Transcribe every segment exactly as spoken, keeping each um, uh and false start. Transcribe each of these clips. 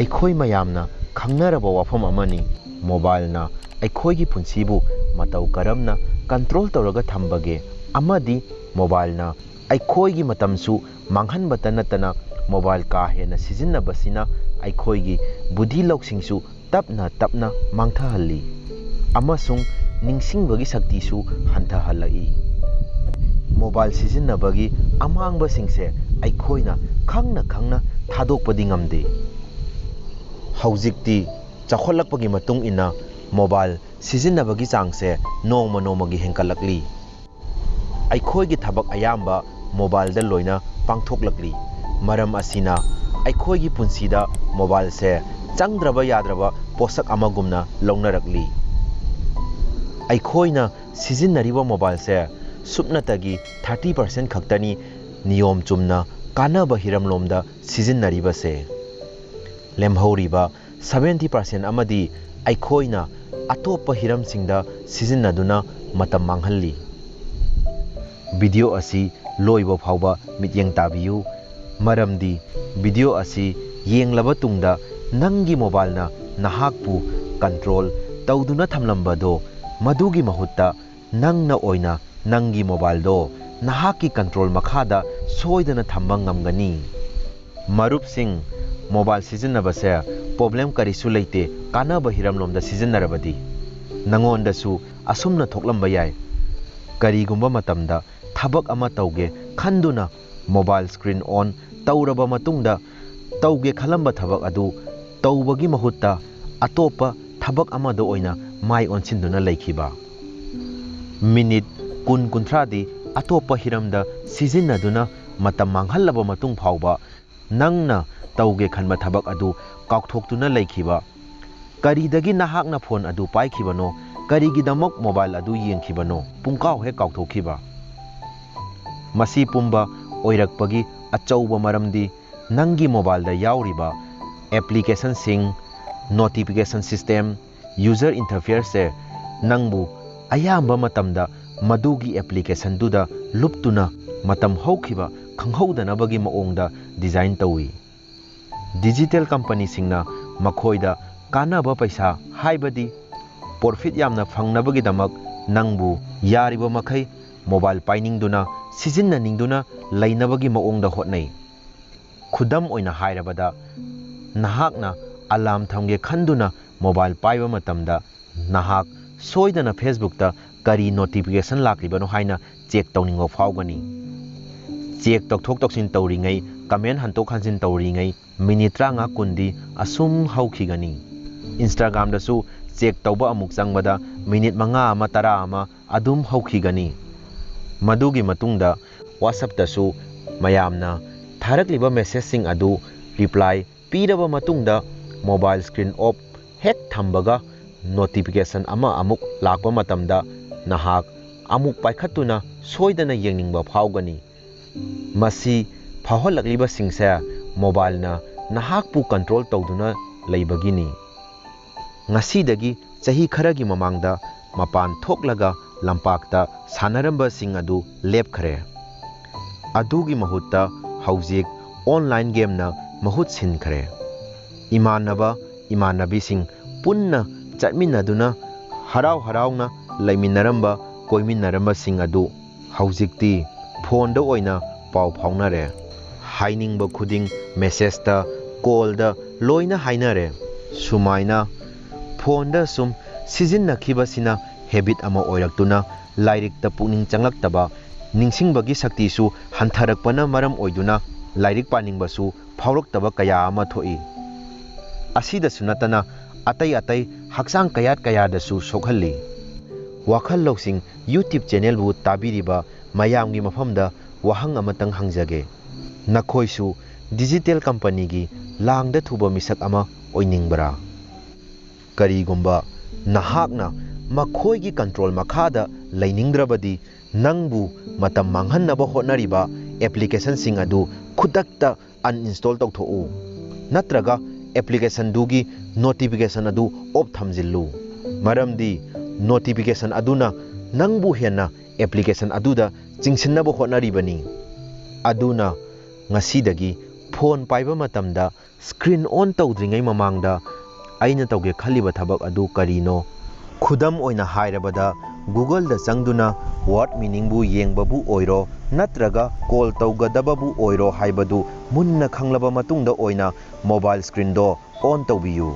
ꯑꯩꯈꯣꯏ ꯃꯌꯥꯝꯅ ꯈꯪꯅꯔꯕ ꯋꯥꯐꯝ ꯑꯃꯅꯤ꯫ ꯃꯣꯕꯥꯏꯜꯅ ꯑꯩꯈꯣꯏꯒꯤ ꯄꯨꯟꯁꯤꯕꯨ ꯃꯇꯧ ꯀꯔꯝꯅ ꯀꯟꯇ꯭ꯔꯣꯜ ꯇꯧꯔꯒ ꯊꯝꯕꯒꯦ ꯑꯃꯗꯤ ꯃꯣꯕꯥꯏꯜꯅ ꯑꯩꯈꯣꯏꯒꯤ ꯃꯇꯝꯁꯨ ꯃꯥꯡꯍꯟꯕꯇ ꯅꯠꯇꯅ ꯃꯣꯕꯥꯏꯜ ꯀꯥ ꯍꯦꯟꯅ ꯁꯤꯖꯤꯟꯅꯕꯁꯤꯅ ꯑꯩꯈꯣꯏꯒꯤ ꯕꯨꯙꯤ ꯂꯧꯁꯤꯡꯁꯨ ꯇꯞꯅ ꯇꯞꯅ ꯃꯥꯡꯊꯍꯜꯂꯤ ꯑꯃꯁꯨꯡ ꯅꯤꯡꯁꯤꯡꯕꯒꯤ ꯁꯛꯇꯤꯁꯨ ꯍꯟꯊꯍꯜꯂꯛꯏ꯫ ꯃꯣꯕꯥꯏꯜ ꯁꯤꯖꯤꯟꯅꯕꯒꯤ ꯑꯃꯥꯡꯕꯁꯤꯡꯁꯦ ꯑꯩꯈꯣꯏꯅ ꯈꯪꯅ ꯈꯪꯅ ꯊꯥꯗꯣꯛꯄꯗꯤ ꯉꯝꯗꯦ꯫ ꯍꯧꯖꯤꯛꯇꯤ ꯆꯥꯎꯈꯠꯂꯛꯄꯒꯤ ꯃꯇꯨꯡ ꯏꯟꯅ ꯃꯣꯕꯥꯏꯜ ꯁꯤꯖꯤꯟꯅꯕꯒꯤ ꯆꯥꯡꯁꯦ ꯅꯣꯡꯃ ꯅꯣꯡꯃꯒꯤ ꯍꯦꯟꯒꯠꯂꯛꯂꯤ꯫ ꯑꯩꯈꯣꯏꯒꯤ ꯊꯕꯛ ꯑꯌꯥꯝꯕ ꯃꯣꯕꯥꯏꯜꯗ ꯂꯣꯏꯅ ꯄꯥꯡꯊꯣꯛꯂꯛꯂꯤ꯫ ꯃꯔꯝ ꯑꯁꯤꯅ ꯑꯩꯈꯣꯏꯒꯤ ꯄꯨꯟꯁꯤꯗ ꯃꯣꯕꯥꯏꯜꯁꯦ ꯆꯪꯗ꯭ꯔꯕ ꯌꯥꯗ꯭ꯔꯕ ꯄꯣꯠꯁꯛ ꯑꯃꯒꯨꯝꯅ ꯂꯧꯅꯔꯛꯂꯤ꯫ ꯑꯩꯈꯣꯏꯅ ꯁꯤꯖꯤꯟꯅꯔꯤꯕ ꯃꯣꯕꯥꯏꯜꯁꯦ ꯁꯨꯞꯅꯇꯒꯤ ꯊꯥꯔꯇꯤ ꯄꯥꯔꯁꯦꯟ ꯈꯛꯇꯅꯤ ꯅꯤꯌꯣꯝ ꯆꯨꯝꯅ ꯀꯥꯟꯅꯕ ꯍꯤꯔꯝꯂꯣꯝꯗ ꯁꯤꯖꯤꯟꯅꯔꯤꯕꯁꯦ꯫ ꯂꯦꯝꯍꯧꯔꯤꯕ ꯁꯚꯦꯟꯇꯤ ꯄꯥꯔꯁꯦꯟ ꯑꯃꯗꯤ ꯑꯩꯈꯣꯏꯅ ꯑꯇꯣꯞꯄ ꯍꯤꯔꯝꯁꯤꯡꯗ ꯁꯤꯖꯤꯟꯅꯗꯨꯅ ꯃꯇꯝ ꯃꯥꯡꯍꯜꯂꯤ꯫ ꯚꯤꯗꯤꯑꯣ ꯑꯁꯤ ꯂꯣꯏꯕ ꯐꯥꯎꯕ ꯃꯤꯠꯌꯦꯡ ꯇꯥꯕꯤꯌꯨ, ꯃꯔꯝꯗꯤ ꯚꯤꯗꯤꯑꯣ ꯑꯁꯤ ꯌꯦꯡꯂꯕ ꯇꯨꯡꯗ ꯅꯪꯒꯤ ꯃꯣꯕꯥꯏꯜꯅ ꯅꯍꯥꯛꯄꯨ ꯀꯟꯇ꯭ꯔꯣꯜ ꯇꯧꯗꯨꯅ ꯊꯝꯂꯝꯕꯗꯣ ꯃꯗꯨꯒꯤ ꯃꯍꯨꯠꯇ ꯅꯪꯅ ꯑꯣꯏꯅ ꯅꯪꯒꯤ ꯃꯣꯕꯥꯏꯜꯗꯣ ꯅꯍꯥꯛꯀꯤ ꯀꯟꯇ꯭ꯔꯣꯜ ꯃꯈꯥꯗ ꯁꯣꯏꯗꯅ ꯊꯝꯕ ꯉꯝꯒꯅꯤ꯫ ꯃꯔꯨꯞꯁꯤꯡ, ꯃꯣꯕꯥꯏꯜ ꯁꯤꯖꯤꯟꯅꯕꯁꯦ ꯄ꯭ꯔꯣꯕ꯭ꯂꯦꯝ ꯀꯔꯤꯁꯨ ꯂꯩꯇꯦ, ꯀꯥꯟꯅꯕ ꯍꯤꯔꯝꯂꯣꯝꯗ ꯁꯤꯖꯤꯟꯅꯔꯕꯗꯤ꯫ ꯅꯉꯣꯟꯗꯁꯨ ꯑꯁꯨꯝꯅ ꯊꯣꯛꯂꯝꯕ ꯌꯥꯏ꯫ ꯀꯔꯤꯒꯨꯝꯕ ꯃꯇꯝꯗ ꯊꯕꯛ ꯑꯃ ꯇꯧꯒꯦ ꯈꯟꯗꯨꯅ ꯃꯣꯕꯥꯏꯜ ꯁ꯭ꯀ꯭ꯔꯤꯟ ꯑꯣꯟ ꯇꯧꯔꯕ ꯃꯇꯨꯡꯗ ꯇꯧꯒꯦ ꯈꯜꯂꯝꯕ ꯊꯕꯛ ꯑꯗꯨ ꯇꯧꯕꯒꯤ ꯃꯍꯨꯠꯇ ꯑꯇꯣꯞꯄ ꯊꯕꯛ ꯑꯃꯗ ꯑꯣꯏꯅ ꯃꯥꯏ ꯑꯣꯟꯁꯤꯟꯗꯨꯅ ꯂꯩꯈꯤꯕ꯫ ꯃꯤꯅꯤꯠ ꯀꯨꯟ ꯀꯨꯟꯊ꯭ꯔꯥꯗꯤ ꯑꯇꯣꯞꯄ ꯍꯤꯔꯝꯗ ꯁꯤꯖꯤꯟꯅꯗꯨꯅ ꯃꯇꯝ ꯃꯥꯡꯍꯜꯂꯕ ꯃꯇꯨꯡ ꯐꯥꯎꯕ ꯅꯪꯅ ꯇꯧꯒꯦ ꯈꯟꯕ ꯊꯕꯛ ꯑꯗꯨ ꯀꯥꯎꯊꯣꯛꯇꯨꯅ ꯂꯩꯈꯤꯕ꯫ ꯀꯔꯤꯗꯒꯤ ꯅꯍꯥꯛꯅ ꯐꯣꯟ ꯑꯗꯨ ꯄꯥꯏꯈꯤꯕꯅꯣ, ꯀꯔꯤꯒꯤꯗꯃꯛ ꯃꯣꯕꯥꯏꯜ ꯑꯗꯨ ꯌꯦꯡꯈꯤꯕꯅꯣ, ꯄꯨꯡꯀꯥꯎ ꯍꯦꯛ ꯀꯥꯎꯊꯣꯛꯈꯤꯕ꯫ ꯃꯁꯤ ꯄꯨꯝꯕ ꯑꯣꯏꯔꯛꯄꯒꯤ ꯑꯆꯧꯕ ꯃꯔꯝꯗꯤ ꯅꯪꯒꯤ ꯃꯣꯕꯥꯏꯜꯗ ꯌꯥꯎꯔꯤꯕ ꯑꯦꯄ꯭ꯂꯤꯀꯦꯁꯟꯁꯤꯡ, ꯅꯣꯇꯤꯐꯤꯀꯦꯁꯟ ꯁꯤꯁꯇꯦꯝ, ꯌꯨꯖꯔ ꯏꯟꯇꯔꯐꯦꯁꯁꯦ ꯅꯪꯕꯨ ꯑꯌꯥꯝꯕ ꯃꯇꯝꯗ ꯃꯗꯨꯒꯤ ꯑꯦꯄ꯭ꯂꯤꯀꯦꯁꯟꯗꯨꯗ ꯂꯨꯞꯇꯨꯅ ꯃꯇꯝ ꯍꯧꯈꯤꯕ ꯈꯪꯍꯧꯗꯅꯕꯒꯤ ꯃꯑꯣꯡꯗ ꯗꯤꯖꯥꯏꯟ ꯇꯧꯏ꯫ ꯗꯤꯖꯤꯇꯦꯜ ꯀꯝꯄꯅꯤꯁꯤꯡꯅ ꯃꯈꯣꯏꯗ ꯀꯥꯟꯅꯕ ꯄꯩꯁꯥ, ꯍꯥꯏꯕꯗꯤ ꯄ꯭ꯔꯣꯐꯤꯠ ꯌꯥꯝꯅ ꯐꯪꯅꯕꯒꯤꯗꯃꯛ ꯅꯪꯕꯨ ꯌꯥꯔꯤꯕ ꯃꯈꯩ ꯃꯣꯕꯥꯏꯜ ꯄꯥꯏꯅꯤꯡꯗꯨꯅ, ꯁꯤꯖꯤꯟꯅꯅꯤꯡꯗꯨꯅ ꯂꯩꯅꯕꯒꯤ ꯃꯑꯣꯡꯗ ꯍꯣꯠꯅꯩ꯫ ꯈꯨꯗꯝ ꯑꯣꯏꯅ ꯍꯥꯏꯔꯕꯗ, ꯅꯍꯥꯛꯅ ꯑꯂꯥꯔꯝ ꯊꯝꯒꯦ ꯈꯟꯗꯨꯅ ꯃꯣꯕꯥꯏꯜ ꯄꯥꯏꯕ ꯃꯇꯝꯗ, ꯅꯍꯥꯛ ꯁꯣꯏꯗꯅ Facebook ꯇ ꯀꯔꯤ ꯅꯣꯇꯤꯐꯤꯀꯦꯁꯟ ꯂꯥꯛꯂꯤꯕꯅꯣ ꯍꯥꯏꯅ ꯆꯦꯛ ꯇꯧꯅꯤꯡꯕ ꯐꯥꯎꯒꯅꯤ꯫ ꯆꯦꯛ ꯇꯧꯊꯣꯛ ꯇꯧꯁꯤꯟ ꯇꯧꯔꯤꯉꯩ, ꯀꯃꯦꯟ ꯍꯟꯗꯣꯛ ꯍꯟꯖꯤꯟ ꯇꯧꯔꯤꯉꯩ, ꯃꯤꯅꯤꯠ ꯇꯔꯥꯃꯉꯥ ꯀꯨꯟꯗꯤ ꯑꯁꯨꯝ ꯍꯧꯈꯤꯒꯅꯤ꯫ Instagram ꯗꯁꯨ ꯆꯦꯛ ꯇꯧꯕ ꯑꯃꯨꯛ ꯆꯪꯕꯗ ꯃꯤꯅꯤꯠ ꯃꯉꯥ ꯑꯃ, ꯇꯔꯥ ꯑꯃ ꯑꯗꯨꯝ ꯍꯧꯈꯤꯒꯅꯤ꯫ ꯃꯗꯨꯒꯤ ꯃꯇꯨꯡꯗ WhatsApp ꯇꯁꯨ ꯃꯌꯥꯝꯅ ꯊꯥꯔꯛꯂꯤꯕ ꯃꯦꯁꯦꯖꯁꯤꯡ ꯑꯗꯨ ꯔꯤꯄ꯭ꯂꯥꯏ ꯄꯤꯔꯕ ꯃꯇꯨꯡꯗ, ꯃꯣꯕꯥꯏꯜ ꯁ꯭ꯀ꯭ꯔꯤꯟ ꯑꯣꯐ ꯍꯦꯛ ꯊꯝꯕꯒ, ꯅꯣꯇꯤꯐꯤꯀꯦꯁꯟ ꯑꯃ ꯑꯃꯨꯛ ꯂꯥꯛꯄ ꯃꯇꯝꯗ ꯅꯍꯥꯛ ꯑꯃꯨꯛ ꯄꯥꯏꯈꯠꯇꯨꯅ ꯁꯣꯏꯗꯅ ꯌꯦꯡꯅꯤꯡꯕ ꯐꯥꯎꯒꯅꯤ꯫ ꯃꯁꯤ ꯐꯥꯎꯍꯜꯂꯛꯂꯤꯕꯁꯤꯡꯁꯦ ꯃꯣꯕꯥꯏꯜꯅ ꯅꯍꯥꯛꯄꯨ ꯀꯟꯇ꯭ꯔꯣꯜ ꯇꯧꯗꯨꯅ ꯂꯩꯕꯒꯤꯅꯤ꯫ ꯉꯁꯤꯗꯒꯤ ꯆꯍꯤ ꯈꯔꯒꯤ ꯃꯃꯥꯡꯗ ꯃꯄꯥꯟ ꯊꯣꯛꯂꯒ ꯂꯝꯄꯥꯛꯇ ꯁꯥꯟꯅꯔꯝꯕꯁꯤꯡ ꯑꯗꯨ ꯂꯦꯞꯈ꯭ꯔꯦ꯫ ꯑꯗꯨꯒꯤ ꯃꯍꯨꯠꯇ ꯍꯧꯖꯤꯛ ꯑꯣꯟꯂꯥꯏꯟ ꯒꯦꯝꯅ ꯃꯍꯨꯠ ꯁꯤꯟꯈ꯭ꯔꯦ꯫ ꯏꯃꯥꯟꯅꯕ ꯏꯃꯥꯟꯅꯕꯤꯁꯤꯡ ꯄꯨꯟꯅ ꯆꯠꯃꯤꯟꯅꯗꯨꯅ ꯍꯔꯥꯎ ꯍꯔꯥꯎꯅ ꯂꯩꯃꯤꯟꯅꯔꯝꯕ, ꯀꯣꯏꯃꯤꯟꯅꯔꯝꯕꯁꯤꯡ ꯑꯗꯨ ꯍꯧꯖꯤꯛꯇꯤ ꯐꯣꯟꯗ ꯑꯣꯏꯅ ꯄꯥꯎ ꯐꯥꯎꯅꯔꯦ꯫ ꯍꯥꯏꯅꯤꯡꯕ ꯈꯨꯗꯤꯡ ꯃꯦꯁꯦꯖꯇ, ꯀꯣꯜꯗ ꯂꯣꯏꯅ ꯍꯥꯏꯅꯔꯦ꯫ ꯁꯨꯃꯥꯏꯅ ꯐꯣꯟꯗ ꯁꯨꯝ ꯁꯤꯖꯤꯟꯅꯈꯤꯕꯁꯤꯅ ꯍꯦꯕꯤꯠ ꯑꯃ ꯑꯣꯏꯔꯛꯇꯨꯅ ꯂꯥꯏꯔꯤꯛꯇ ꯄꯨꯛꯅꯤꯡ ꯆꯪꯂꯛꯇꯕ, ꯅꯤꯡꯁꯤꯡꯕꯒꯤ ꯁꯛꯇꯤꯁꯨ ꯍꯟꯊꯔꯛꯄꯅ ꯃꯔꯝ ꯑꯣꯏꯗꯨꯅ ꯂꯥꯏꯔꯤꯛ ꯄꯥꯅꯤꯡꯕꯁꯨ ꯐꯥꯎꯔꯛꯇꯕ ꯀꯌꯥ ꯑꯃ ꯊꯣꯛꯏ꯫ ꯑꯁꯤꯗꯁꯨ ꯅꯠꯇꯅ ꯑꯇꯩ ꯑꯇꯩ ꯍꯛꯆꯥꯡ ꯀꯌꯥꯠ ꯀꯌꯥꯗꯁꯨ ꯁꯣꯛꯍꯜꯂꯤ꯫ ꯋꯥꯈꯜ ꯂꯧꯁꯤꯡ YouTube ꯆꯦꯅꯦꯜꯕꯨ ꯇꯥꯕꯤꯔꯤꯕ ꯃꯌꯥꯝꯒꯤ ꯃꯐꯝꯗ ꯋꯥꯍꯪ ꯑꯃꯇꯪ ꯍꯪꯖꯒꯦ꯫ ꯅꯈꯣꯏꯁꯨ ꯗꯤꯖꯤꯇꯦꯜ ꯀꯝꯄꯅꯤꯒꯤ ꯂꯥꯡꯗ ꯊꯨꯕ ꯃꯤꯁꯛ ꯑꯃ ꯑꯣꯏꯅꯤꯡꯕ꯭ꯔꯥ? ꯀꯔꯤꯒꯨꯝꯕ ꯅꯍꯥꯛꯅ ꯃꯈꯣꯏꯒꯤ ꯀꯟꯇ꯭ꯔꯣꯜ ꯃꯈꯥꯗ ꯂꯩꯅꯤꯡꯗ꯭ꯔꯕꯗꯤ, ꯅꯪꯕꯨ ꯃꯇꯝ ꯃꯥꯡꯍꯟꯅꯕ ꯍꯣꯠꯅꯔꯤꯕ ꯑꯦꯄ꯭ꯂꯤꯀꯦꯁꯟꯁꯤꯡ ꯑꯗꯨ ꯈꯨꯗꯛꯇ uninstall ꯇꯧꯊꯣꯛꯎ, ꯅꯠꯇ꯭ꯔꯒ ꯑꯦꯄ꯭ꯂꯤꯀꯦꯁꯟꯗꯨꯒꯤ ꯅꯣꯇꯤꯐꯤꯀꯦꯁꯟ ꯑꯗꯨ ꯑꯣꯐ ꯊꯝꯖꯤꯜꯂꯨ꯫ ꯃꯔꯝꯗꯤ ꯅꯣꯇꯤꯐꯤꯀꯦꯁꯟ ꯑꯗꯨꯅ ꯅꯪꯕꯨ ꯍꯦꯟꯅ ꯑꯦꯄ꯭ꯂꯤꯀꯦꯁꯟ ꯑꯗꯨꯗ ꯆꯤꯡꯁꯤꯟꯅꯕ ꯍꯣꯠꯅꯔꯤꯕꯅꯤ꯫ ꯑꯗꯨꯅ ꯉꯁꯤꯗꯒꯤ ꯐꯣꯟ ꯄꯥꯏꯕ ꯃꯇꯝꯗ screen on ꯇꯧꯗ꯭ꯔꯤꯉꯩ ꯃꯃꯥꯡꯗ ꯑꯩꯅ ꯇꯧꯒꯦ ꯈꯜꯂꯤꯕ ꯊꯕꯛ ꯑꯗꯨ ꯀꯔꯤꯅꯣ? ꯈꯨꯗꯝ ꯑꯣꯏꯅ ꯍꯥꯏꯔꯕꯗ, Google ꯗ ꯆꯪꯗꯨꯅ word meaning ꯕꯨ ꯌꯦꯡꯕꯕꯨ ꯑꯣꯏꯔꯣ, ꯅꯠꯇ꯭ꯔꯒ call ꯇꯧꯒꯗꯕꯕꯨ ꯑꯣꯏꯔꯣ ꯍꯥꯏꯕꯗꯨ ꯃꯨꯟꯅ ꯈꯪꯂꯕ ꯃꯇꯨꯡꯗ ꯑꯣꯏꯅ mobile screen ꯗꯣ on ꯇꯧꯕꯤꯌꯨ꯫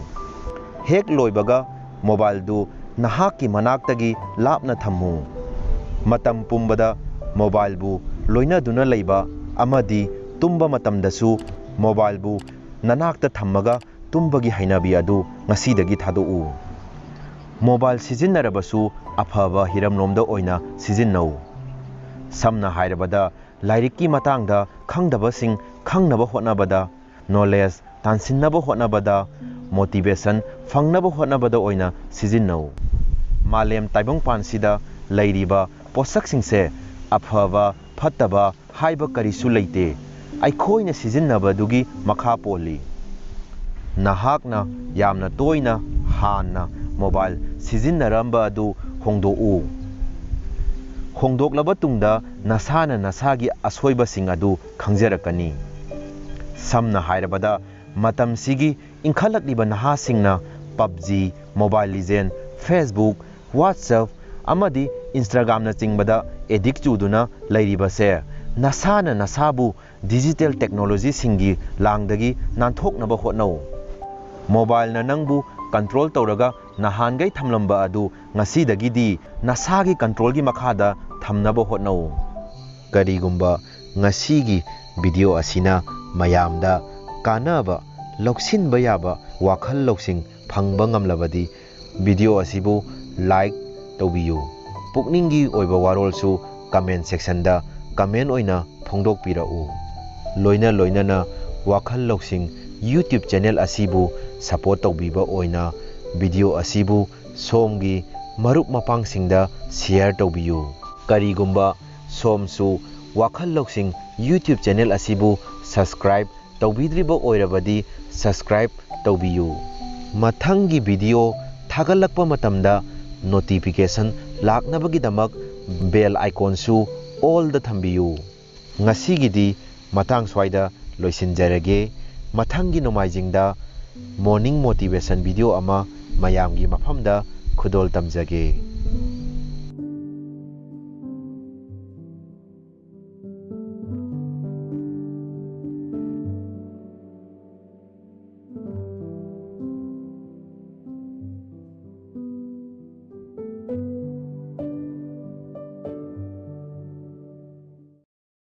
ꯍꯦꯛ ꯂꯣꯏꯕꯒ mobile ꯗꯨ ꯅꯍꯥꯛꯀꯤ ꯃꯅꯥꯛꯇꯒꯤ ꯂꯥꯞꯅ ꯊꯝꯃꯨ꯫ ꯃꯇꯝ ꯄꯨꯝꯕꯗ mobile ꯕꯨ ꯂꯣꯏꯅꯗꯨꯅ ꯂꯩꯕ ꯑꯃꯗꯤ ꯇꯨꯝꯕ ꯃꯇꯝꯗꯁꯨ mobile ꯕꯨ ꯅꯅꯥꯛꯇ ꯊꯝꯃꯒ ꯇꯨꯝꯕꯒꯤ ꯍꯩꯅꯕꯤ ꯑꯗꯨ ꯉꯁꯤꯗꯒꯤ ꯊꯥꯗꯣꯛꯎ꯫ Mobile ꯁꯤꯖꯤꯟꯅꯔꯕꯁꯨ ꯑꯐꯕ ꯍꯤꯔꯝꯂꯣꯝꯗ ꯑꯣꯏꯅ ꯁꯤꯖꯤꯟꯅꯧ꯫ ꯁꯝꯅ ꯍꯥꯏꯔꯕꯗ, ꯂꯥꯏꯔꯤꯛꯀꯤ ꯃꯇꯥꯡꯗ ꯈꯪꯗꯕꯁꯤꯡ ꯈꯪꯅꯕ ꯍꯣꯠꯅꯕꯗ, knowledge ꯇꯥꯟꯁꯤꯟꯅꯕ ꯍꯣꯠꯅꯕꯗ, motivation ꯐꯪꯅꯕ ꯍꯣꯠꯅꯕꯗ ꯑꯣꯏꯅ ꯁꯤꯖꯤꯟꯅꯧ꯫ ꯃꯥꯂꯦꯝ ꯇꯥꯏꯕꯪꯄꯥꯟꯁꯤꯗ ꯂꯩꯔꯤꯕ ꯄꯣꯠꯁꯛꯁꯤꯡꯁꯦ ꯑꯐꯕ, ꯐꯠꯇꯕ ꯍꯥꯏꯕ ꯀꯔꯤꯁꯨ ꯂꯩꯇꯦ꯫ ꯑꯩꯈꯣꯏꯅ ꯁꯤꯖꯤꯟꯅꯕꯗꯨꯒꯤ ꯃꯈꯥ ꯄꯣꯜꯂꯤ꯫ ꯅꯍꯥꯛꯅ ꯌꯥꯝꯅ ꯇꯣꯏꯅ ꯍꯥꯟꯅ mobile ꯁꯤꯖꯤꯟꯅꯔꯝꯕ ꯑꯗꯨ ꯍꯣꯡꯗꯣꯛꯎ꯫ ꯍꯣꯡꯗꯣꯛꯂꯕ ꯇꯨꯡꯗ ꯅꯁꯥꯅ ꯅꯁꯥꯒꯤ ꯑꯁꯣꯏꯕꯁꯤꯡ ꯑꯗꯨ ꯈꯪꯖꯔꯛꯀꯅꯤ꯫ ꯁꯝꯅ ꯍꯥꯏꯔꯕꯗ, ꯃꯇꯝꯁꯤꯒꯤ ꯏꯟꯈꯠꯂꯛꯂꯤꯕ ꯅꯍꯥꯁꯤꯡꯅ PUBG, Mobile Legend, Facebook, WhatsApp ꯑꯃꯗꯤ Instagram ꯅꯆꯤꯡꯕꯗ addict ꯆꯨꯗꯨꯅ ꯂꯩꯔꯤꯕꯁꯦ, ꯅꯁꯥꯅ ꯅꯁꯥꯕꯨ digital technology ꯁꯤꯡꯒꯤ ꯂꯥꯡꯗꯒꯤ ꯅꯥꯟꯊꯣꯛꯅꯕ ꯍꯣꯠꯅꯧ꯫ Mobile ꯅ ꯅꯪꯕꯨ control ꯇꯧꯔꯒ ꯅꯍꯥꯟꯒꯩ ꯊꯝꯂꯝꯕ ꯑꯗꯨ ꯉꯁꯤꯗꯒꯤꯗꯤ ꯅꯁꯥꯒꯤ control ꯒꯤ ꯃꯈꯥꯗ ꯊꯝꯅꯕ ꯍꯣꯠꯅꯧ꯫ ꯀꯔꯤꯒꯨꯝꯕ ꯉꯁꯤꯒꯤ video ꯑꯁꯤꯅ ꯃꯌꯥꯝꯗ ꯀꯥꯟꯅꯕ, ꯂꯧꯁꯤꯟꯕ ꯌꯥꯕ ꯋꯥꯈꯜ ꯂꯧꯁꯤꯡ ꯐꯪꯕ ꯉꯝꯂꯕꯗꯤ video ꯑꯁꯤꯕꯨ like ꯇꯧꯕꯤꯌꯨ꯫ ꯄꯨꯛꯅꯤꯡꯒꯤ ꯑꯣꯏꯕ ꯋꯥꯔꯣꯜꯁꯨ comment section ꯗ comment ꯑꯣꯏꯅ ꯐꯣꯡꯗꯣꯛꯄꯤꯔꯛꯎ꯫ ꯂꯣꯏꯅ ꯂꯣꯏꯅꯅ ꯋꯥꯈꯜ ꯂꯧꯁꯤꯡ YouTube channel ꯑꯁꯤꯕꯨ support ꯇꯧꯕꯤꯕ ꯑꯣꯏꯅ video ꯑꯁꯤꯕꯨ ꯁꯣꯝꯒꯤ ꯃꯔꯨꯞ ꯃꯄꯥꯡꯁꯤꯡꯗ share ꯇꯧꯕꯤꯌꯨ꯫ ꯀꯔꯤꯒꯨꯝꯕ ꯁꯣꯝꯁꯨ ꯋꯥꯈꯜ ꯂꯧꯁꯤꯡ YouTube channel ꯑꯁꯤꯕꯨ subscribe ꯇꯧꯕꯤꯗ꯭ꯔꯤꯕ ꯑꯣꯏꯔꯕꯗꯤ subscribe ꯇꯧꯕꯤꯌꯨ꯫ ꯃꯊꯪꯒꯤ video ꯊꯥꯒꯠꯂꯛꯄ ꯃꯇꯝꯗ notification ꯂꯥꯛꯅꯕꯒꯤꯗꯃꯛ bell icon ꯁꯨ all ꯗ ꯊꯝꯕꯤꯌꯨ꯫ ꯉꯁꯤꯒꯤꯗꯤ ꯃꯇꯥꯡ ꯁ꯭ꯋꯥꯏꯗ ꯂꯣꯏꯁꯤꯟꯖꯔꯒꯦ꯫ ꯃꯊꯪꯒꯤ ꯅꯣꯡꯃꯥꯏꯖꯤꯡꯗ morning motivation video ꯑꯃ ꯃꯌꯥꯝꯒꯤ ꯃꯐꯝꯗ ꯈꯨꯗꯣꯜ ꯇꯝꯖꯒꯦ꯫